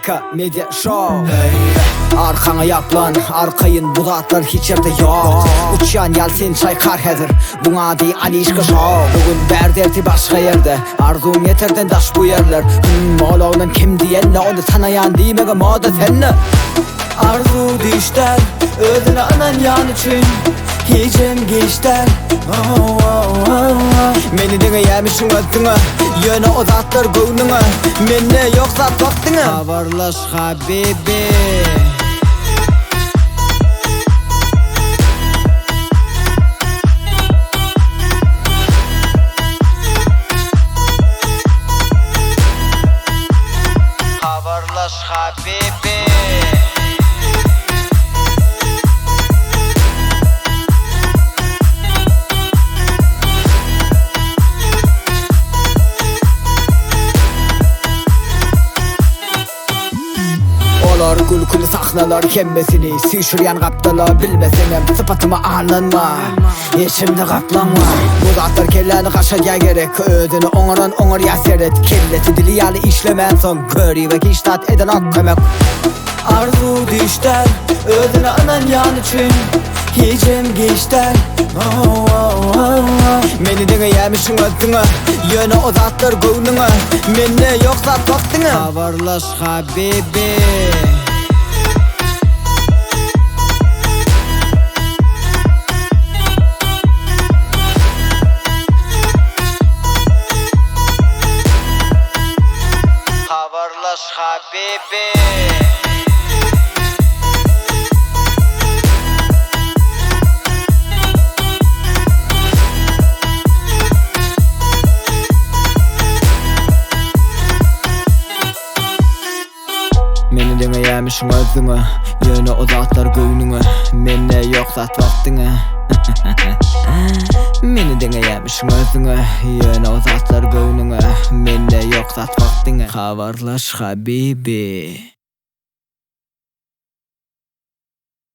Arka Media Show. Arkaňa ýaplan, arkaýyn bu zatlar hiç ýerde ýok. Uçýan ýaly seni çaýkar häzir, buň ady Alişka Show. Bu gün bärde ertir başga ýerde, arzuwyň ýeterden daş bu ýerler. Hüm, ol oglan kim diýende, ony tanaýan diýmege moda sende. Arzuw düýş däl, özüne ynanýan üçin hijem giç däl. Meni diňeýämişiň özüňe, ýöne o zatlar göwnüňe, mende ýok zat bak diňe. Habarlaş habibi. Habarlaş habibi. Olar gülküli sahnalar hemmesini Süýşürýän gapdala bilmeseňem sypatyma aldanma Içimde gaplaň bar Bu zatlar kelläni gaşadýa gerek Özüni oňaran oňarýa seret Kellesi dili ýaly işlemänsoň Göribe hiç zat edenok kömek. Arzuw düýş däl, özüne ynanýan üçin hijem giç däl. Meni diňeýämişiň özüňe, ýöne o zatlar göwnüňe, mende ýok zat bak diňe. Habarlaş habibi. Habarlaş habibi. Meni diňeýämişiň özüňe, ýöne o zatlar göwnüňe, mende ýok zat bak diňe. Meni diňeýämişiň özüňe, ýöne o zatlar göwnüňe, mende ýok zat bak diňe. Habarlaş habibi.